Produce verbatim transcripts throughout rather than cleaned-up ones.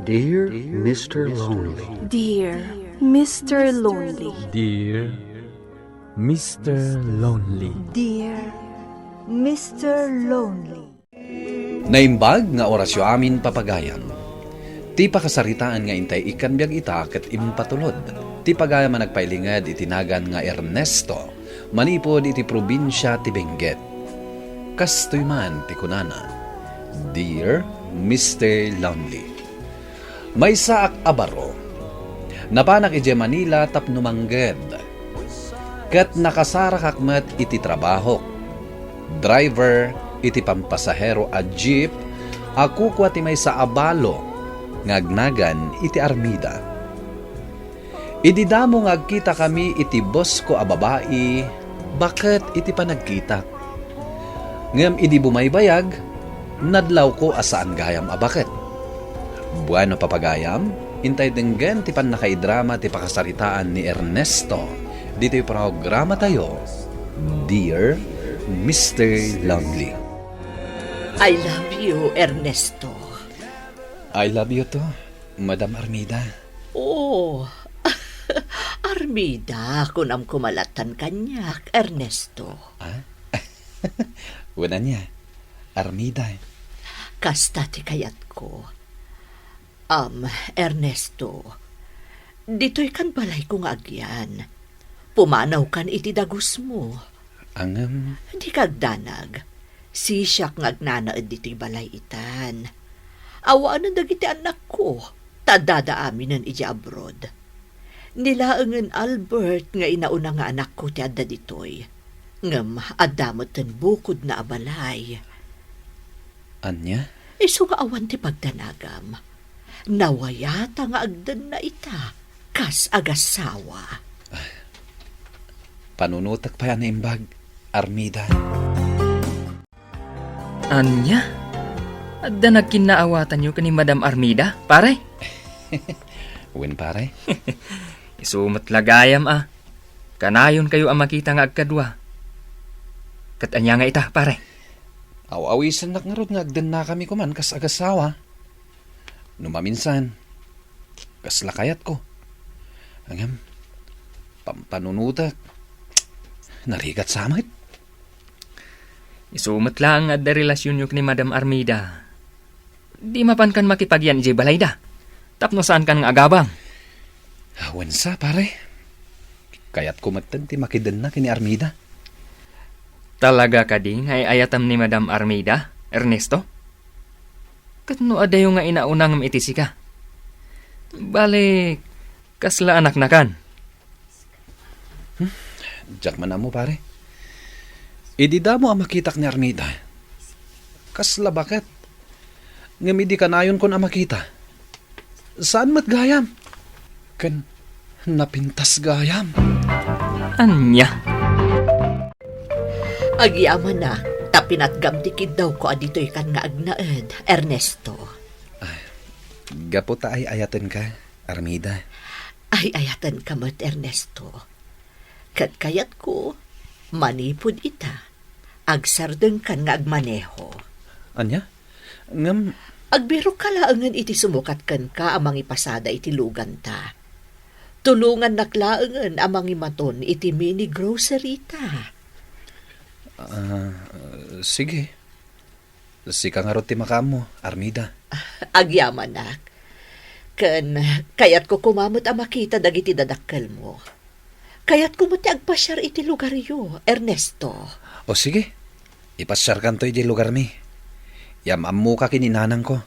Dear Mister Lonely. Dear Mister Lonely. Dear Mister Lonely. Dear Mister Lonely. Naimbag nga orasyo amin, papagayam. Ti pakasaritaan nga intay ikkan biag ita ket impatulod ti pagayam a nagpailinged iti nagan nga Ernesto, manipud iti probinsia ti Benguet. Kastoy man ti kunana, "Dear Mister Lonely, maysaak a baro. Napanak idiay Manila tapno mangged. Ket nakasarakak met iti trabahok. Driver iti pampasahero a jeep a kukua ti maysa a balo nga agnagan iti Armida. Idi damo nga agkitakami iti bosko a babai, baket iti panagkitak. Ngem idi bumaybayag, nadlawko a saan gayam a baket." Bueno, papagayam, intay denggen ti pannakaidrama ti pakasaritaan ni Ernesto ditoy programatayo, Dear Mister Lonely. I love you, Ernesto. I love you too, Madam Armida. Oh, Armida, kunam koma lattan kaniak, Ernesto. Ah? Wen ania, Armida. Kasta ti kayatko. Am, Ernesto, ditoy kan balayko nga agyan. Pumanawkan iti dagusmo. Ngem, dika agdanag. Sisiak nga agnanaed ditoy balay itan. Awanen dagiti annakko, ta addada aminen idiay abroad. Ni laengen Albert nga inauna nga anakko ti adda ditoy. Ngem adda metten bukodna a balay. Ania? Isu nga awan ti pagdanagam. Nawayata nga agdenna ita kas agasawa. Panunotek pay a naimbag, Armida. Ania? Adda nagkinnaawatanyo ken ni Madam Armida, pare? Wen, pare. Isu met la gayam a. Kanayonkayo a makita nga agkadua. Ket ania nga ita, pare? Aw-awisennak ngarud nga agdennakami koman kas agasawa. No maminsan, kasla kayatko. Ngem, pampanunotek, narigat sa met. Isu met laeng nga adda relasionyo ken ni Madam Armida. Di mapankan makipagyan idiay balayda, tapno saankan nga agabang. Wen sa, pare. Kayatko metten ti makidenna ken ni Armida. Talaga kadi nga ay-ayatam ni Madam Armida, Ernesto? Ket no adayo nga inauna ngem iti sika? Bale, kasla anaknakan? Hmm, diak man ammo, pare. Idi damo a makitak ni Armida, kasla baket. Ngem idi kanayonkon a makita, saan met gayam. Ken napintas gayam. Ania? Agyamanak, ta pinatgam ti kiddawko a ditoykan nga agnaed, Ernesto. Ay, gapu ta ay-ayatenka, Armida. Ay-ayatenka met, Ernesto. Ket kayatko, manipud ita, agsardengkan nga agmaneho. Ania? Ngem agbirokka laengen iti sumukat kenka a mangipasada iti luganta. Tulongannak laengen a mangimaton iti mini grocery ta. Ah, sige. Sika ngarud ti makaammo, Armida. Agyamanak. Ken kayatko koma met a makita dagiti dadakkelmo. Kayatko met ti agpasiar iti lugaryo, Ernesto. O sige, ipasiarkanto idiay lugarmi. Yam-ammoka ken ni nanangko.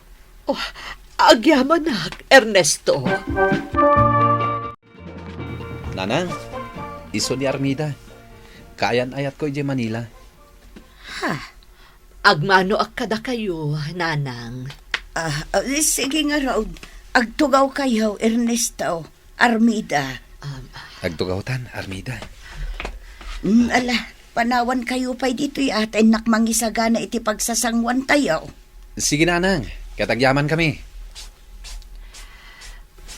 Oh, agyamanak, Ernesto. Nanang, isu ni Armida. Kaayan-ayatko idiay Manila. Ha? Agmanoak kadakayo, nanang. Ah, ah, sige ngarud. Agtugawkayo, Ernesto, Armida. Um, agtugawtan, Armida. Mm, ala, panawankayo pay ditoy a ta innak mangisagana iti pagsasanguantayo. Sige, nanang. Ket agyamankami.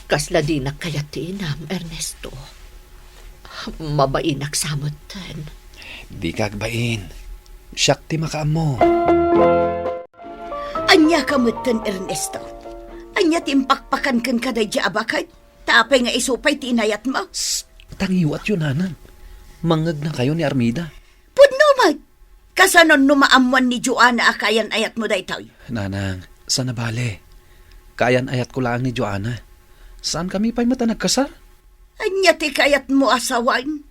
Kasla dinak kayat ti inam, Ernesto. Mabainak sa metten. Dika agbain. Siak ti makaammo. Ania ka metten, Ernesto? Ania ti impakpakan kenka daydi a baket? Ta apay nga isu pay ti inayatmo? Shh! Tangiwatyo, nanang. Mangngegnakayo ni Armida. Pudno met! Kasanon no maammoan ni Joanna a kaayan-ayatmo daytoy? Nanang, saan a bale. Kaayan-ayatko laeng ni Joanna. Saankami pay met a nagkasar? Ania ti kayatmo a sawen?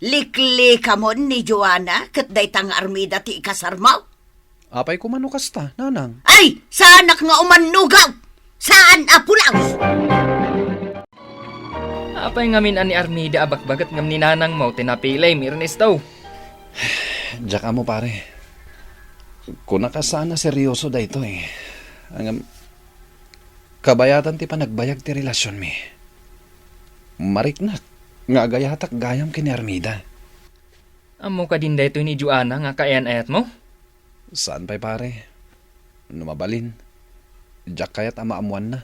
Liklikamon ni Joanna ket dayta nga Armida ti ikasarmo? Apay koma no kasta, nanang? Ay, saanak nga umannugaw! Saan a pulaw! Apay ngamin a ni Armida a bakbaket ngem ni nanangmo ti napilim, Ernesto? Diak ammo, pare. Kunak a saan a serioso daytoy. Ngem, kabayatan ti panagbayag ti relasionmi. Mariknak nga agayatak gayam ken ni Armida. Ammo kadin daytoy ni Joanna nga kaayan-ayatmo? Saan pay, pare. No mabalin, diak kayat a maammoanna.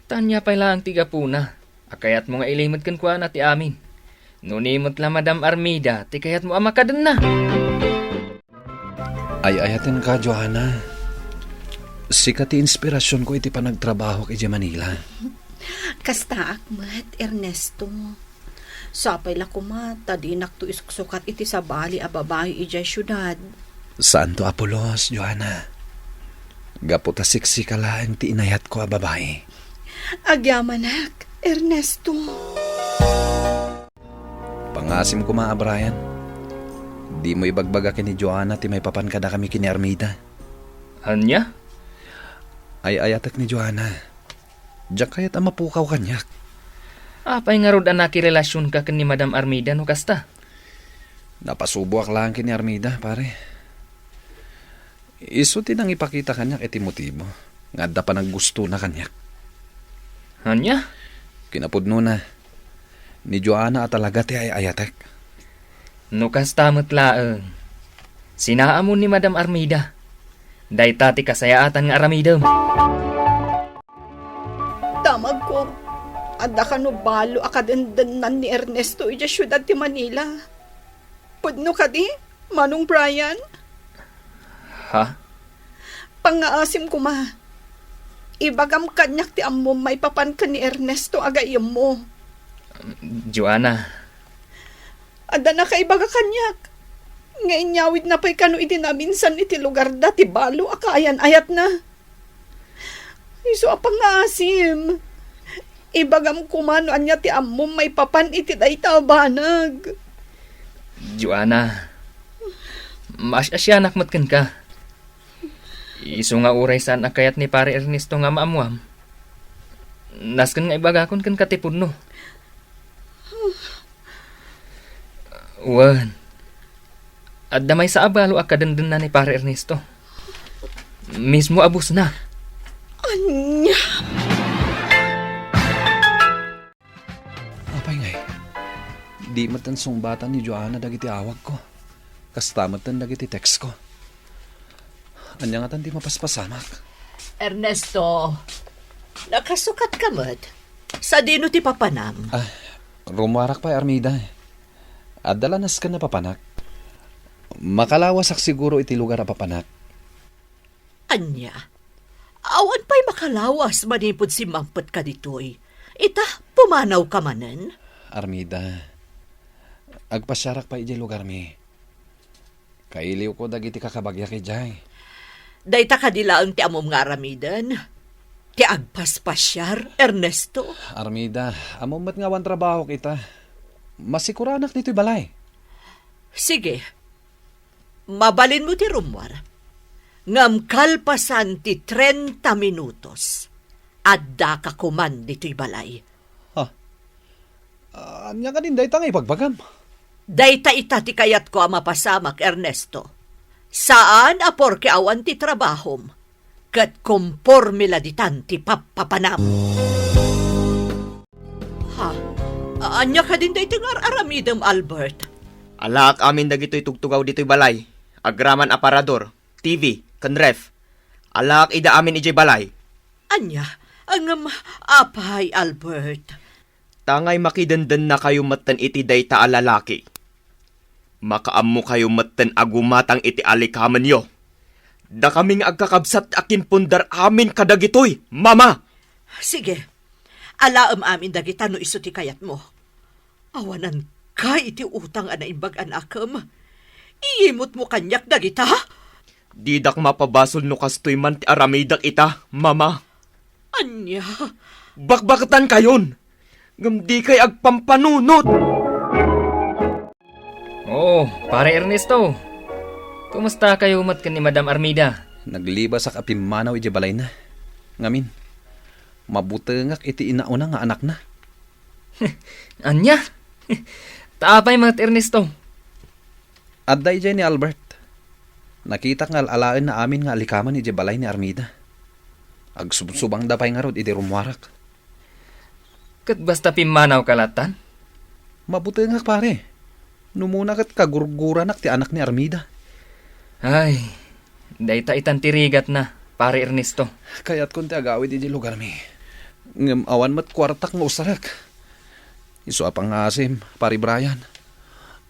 Ta ania pay laeng ti gapuna a kayatmo nga ilimed kenkuana ti amin? No ni met la Madam Armida ti kayatmo a makadenna. Ay-ayatenka, Joanna. Sika ti inspirasionko iti panagtrabahok idiay Manila. Kastaak met, Ernesto. Sapay la koma ta dinakto isuksukat iti sabali a babai idiay siudad. Saanto a pulos, Joanna. Gapu ta siksika laeng ti inayatko a babai. Agyamanak, Ernesto. Pangasim koma a, Brian. Dimo ibagbaga ken ni Joanna ti maipapan kadakami ken ni Armida. Ania? Ay-ayatek ni Joanna. Diak kayat a mapukaw kaniak. Apay ngarud a nakirelasionka ken ni Madam Armida no kasta? Napasuboak laeng ken ni Armida, pare. Isu ti nangipakita kaniak iti motibo nga adda panaggustona kaniak. Ania? Kinapudnona, ni Joanna a talaga ti ay-ayatek. No kasta met laeng, sinaamon ni Madam Armida. Dayta ti kasayaatan nga aramidem. Damagko, adda kano balo a kadendennan ni Ernesto idiay siudad ti Manila. Pudno kadi, Manong Brian? Ha? Pangngaasim koma. Ibagam kaniak ti ammom maipapan ken ni Ernesto a gayyemmo. Joanna. Adda nakaibaga kaniak nga inyawidna pay kano idi naminsan iti lugarda ti balo a kaayan-ayatna. Isu a pangngaasim, ibagam koma no ania ti ammom maipapan iti dayta a banag. Joanna, maas-asianak met kenka. Isu nga uray saan a kayat ni Pare Ernesto nga maammuam, nasken nga ibagakon kenka ti pudno. Wen, adda maysa a balo a kadendenna ni Pare Ernesto. Mismo a boss na. Ania? Apay ngay, di metten sungbatan ni Joanna dagiti awagko. Kasta metten dagiti textko. Ania ngatan ti mapaspasamak? Ernesto, nakasukatka met. Sadino ti papanam? Ah, rummuarak pay, Armida. Adda la nasken a papanak. Makalawasak siguro iti lugar a papanak. Ania? Awan pay makalawas manipud simmangpetka ditoy. Ita, pumanawka manen? Armida, agpasiarak pay idiay lugarmi. Kailiwko dagiti kakabagiak idiay. Dayta kadi laeng ti ammom nga aramiden? Ti agpaspasiar, Ernesto? Armida, ammom met nga awan trabahok ita. Masikuranak ditoy balay. Sige. Mabalinmo ti rummuar. Ngem kalpasan ti trenta minutos, addaka koman ditoy balay. Ha? Ania kadin dayta nga ibagbagam? Dayta ita ti kayatko a mapasamak, Ernesto. Saan a porke awan ti trabahom, ket komporme la ditan ti pappapanam. Ha? Ania kadin dayta nga ar-aramidem, Albert? Alaak amin dagitoy tugtugaw ditoy balay, agraman aparador, T V, ken ref. Alaak ida amin idiay balay. Ania? Ngem apay, Albert? Tangay makidendennakayo metten iti dayta a lalaki. Makaammokayo metten a gumatang iti alikamenyo. Dakami nga agkakabsat ti akinpundar amin kadagitoy, Mama! Sige, alaem amin dagita no isu ti kayatmo. Awananka iti utang a naimbag a nakem. Iyimutmo kaniak dagita? Didak mapabasol no kastoy man ti aramidak ita, Mama. Ania? Bakbaktankayon, ngem dikay agpampanunot. Oh, Pare Ernesto. Kumusta kayo met ken ni Madam Armida? Naglibasak a pimmanaw idiay balayna. Ngamin, mabutengak iti inauna nga anakna. Ania? Ta apay met, Ernesto? Adda idiay ni Albert. Nakitak nga al-alaenna amin nga alikaman idiay balay ni Armida. Agsubsubangda pay ngarud idi rummuarak. Ket basta pimmanawka lattan? Mabutengak, pare. Numona ket kagurguranak ti anak ni Armida. Ay, dayta itan ti rigatna, Pare Ernesto. Kayatkon ti agawid idiay lugarmi. Ngem awan met kuartak nga usarek. Isu a pangngaasim, Pare Brian.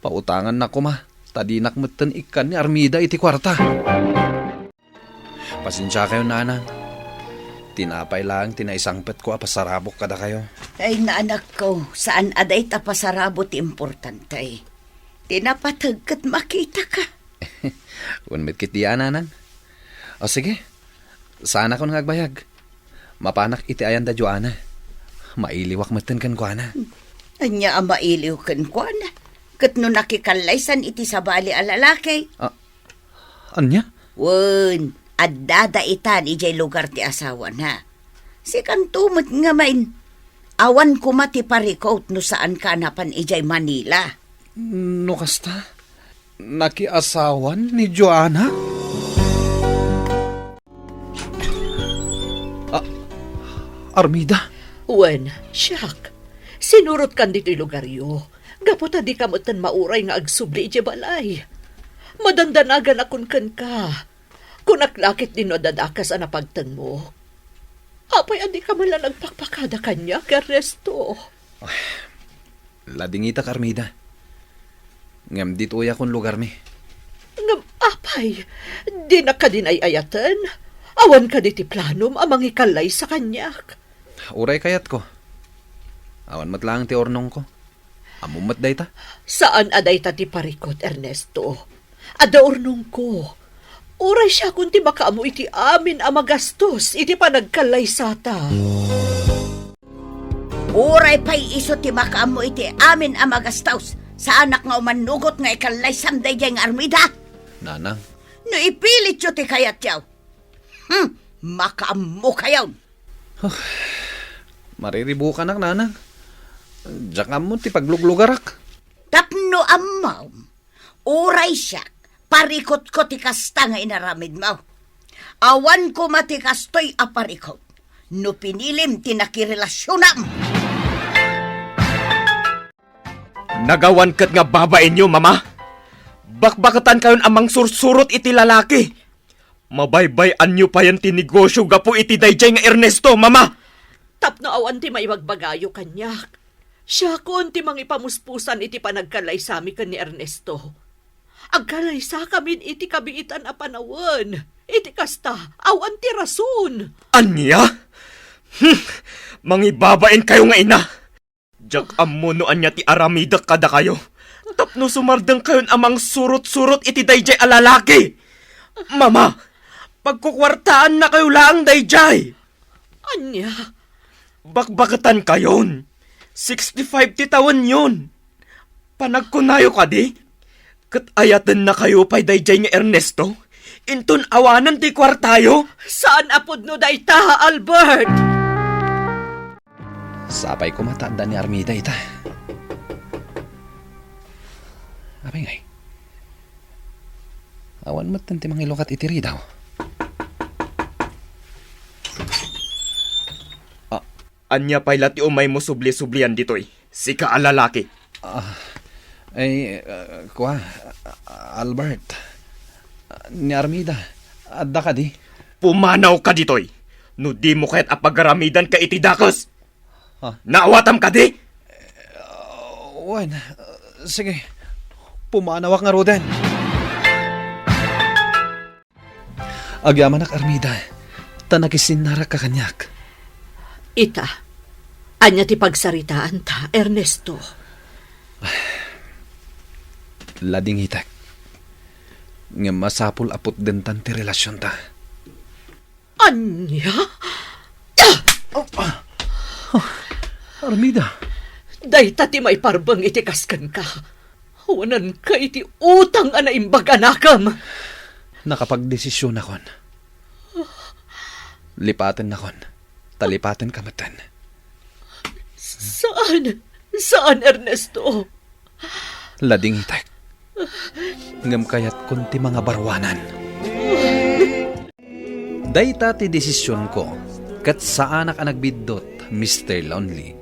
Pautangannaka koma, ta dinak metten ikkan ni Armida iti kuarta. Pasensiakayo, nanang. Tinapay laeng ti naisangpetko a pasarabok kadakayo. Ay, nanakko, saan a dayta pasarabo ti importante. Ti napateg ket makitaka. Wen met ketdi a, nanang. O sige, saanakon nga agbayag. Mapanak iti ayan da Joanna. Mailiwak metten kenkuana. Ania a mailiw kenkuana? Ket no nakikallaysan iti sabali a lalaki? Ah, ania? Wen, addada itan idiay lugar ti asawana. Sikanto met ngamin, awan koma ti parikut no saanka a napan idiay Manila. No kasta, nakiasawan ni Joanna? Ah, Armida? Wen, siak. Sinurotkan ditoy lugaryo. Gapu ta dika metten mauray nga agsubli idiay balay. Madandanaganakon kenka. Kunak la ketdi no adda dakes a napagtengmo. Apay a dika man la nagpakpakada kaniak, Ernesto? Ladingitak, Armida. Ngem ditoyakon lugarmi. Ngem apay, dinak kadi ay-ayaten? Awan kadi ti planom a mangikallaysa kaniak? Uray kayatko. Awan met laeng ti urnongko. Ammom met dayta? Saan a dayta ti parikut, Ernesto. Adda urnongko. Uray siakon ti makaammo iti amin a magastos iti panagkallaysata. Uray pay isu ti makaammo iti amin a magastos, saanak nga umannugot nga ikallaysam daydiay nga Armida. Nanang. No ipilityo ti kayatyo, hmm, makaammokayon. Huh, mariribukanak, nanang. Diak ammo ti pagluglugarak. Tapno ammom, uray siak, parikutko ti kasta nga inaramidmo. Awan koma ti kastoy a parikut no pinilim ti nakirelasionam. Nagawan ket nga babainyo, Mama. Bakbaketankayon a mangsursurot iti lalaki. Mabaybay-anyo payen ti negosio gapu iti daydiay nga Ernesto, Mama! Tapno awan ti maibagbagayo kaniak, siakon ti mangipamuspusan iti panagkallaysami ken ni Ernesto. Agkallaysakamin iti kabiitan a panawen. Iti kasta, awan ti rason. Ania? Hmm, mangibabainkayo nga ina! Diak ammo no ania ti aramidek kadakayo tapno sumardengkayon a mangsurot-surot iti daydiay a lalaki. Mama, pagkukuartaannakayo laeng daydiay. Ania? Bakbaketankayon. Sixty-five ti tawenyon. Panagkunayo kadi? Ket ayatennakayo pay daydiay nga Ernesto? Inton awanen ti kuartayo? Saan a pudno dayta, Albert! Sapay koma ta adda ni Armida ita. Apay ngay? Awan met ti mangilukat iti ridaw. Ah, ania pay la ti umaymo subli-sublian ditoy? Sika a lalaki. Ah, ay, ah, kua, Albert. Ni Armida, adda kadi? Pumanawka ditoy! No dimo kayat a pagaramidanka iti dakes! Ha? Naawatam kadi? Ah, wen, ah, sige. Pumanawak ngaruden. Agyamanak, Armida, ta nakisinnarakka kaniak. Ita, ania ti pagsaritaanta, Ernesto? Ladingitek. Ngem masapul a putdentan ti relasionta. Ania? Armida. Dayta ti maiparbeng iti kas kenka. Awananka iti utang a naimbag a nakem. Nakapagdesisionakon. Lipatennakon. Ta lipatenka metten. Saan, saan, Ernesto. Ladingitek. Ngem kayatkon ti mangabaruanan. Dayta ti desisionko, ket saanak a nagbiddut, Mister Lonely.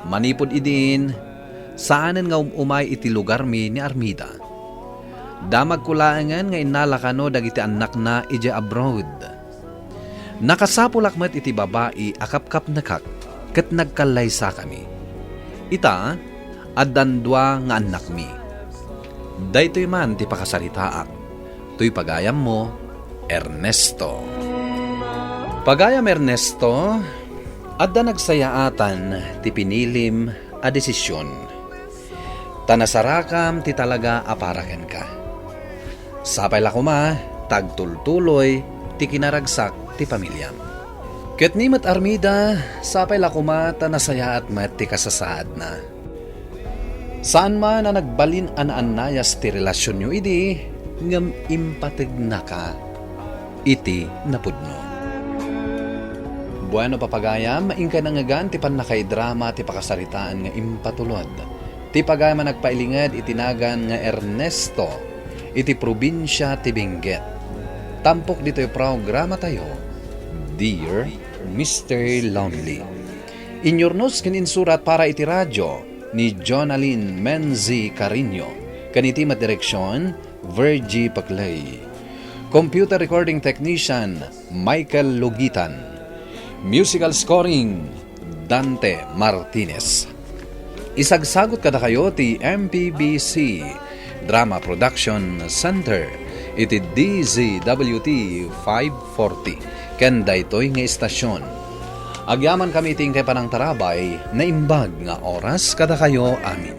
Manipud idin, saanen nga um-umay iti lugarmi ni Armida. Damagko laengen nga innala kano dagiti annakna idiay abroad. Nakasapulak met iti babai a kapkapnekak ket nagkallaysakami. Ita, addan dua nga annakmi. Daytoy man ti pakasaritaak. Toy pagayammo, Ernesto. Pagayam Ernesto, adda nagsayaatan ti pinilim a desisyon. Ta nasarakam ti talaga a para kenka. Sapay la koma ta agtultuloy ti kinaragsak ti pamiliam. Ket ni met Armida, sapay la koma ta nasayaat met ti kasasaadna. Saan man a nagbalin a naannayas ti relasionyo idi, ngem impategnaka iti napudno. Bueno, papagayam, inkay nangngegan ti pannakaidrama ti pakasaritaan nga impatulod. Ti pagayam a nagpailinged iti nagan nga Ernesto iti probinsia ti Benguet. Tampok ditoy programatayo, Dear Mister Lonely. Inyurnos ken insurat para iti radio ni Jonalyn Menzi Carino, ken iti met direksion, Virgie Paclay. Computer recording technician, Michael Lugitan. Musical scoring, Dante Martinez. Isagsagut kadakayo ti M P B C Drama Production Center iti D Z W T five forty ken daytoy nga istasion. Agyamankami iti inkay panangtarabay, naimbag nga oras kadakayo amin.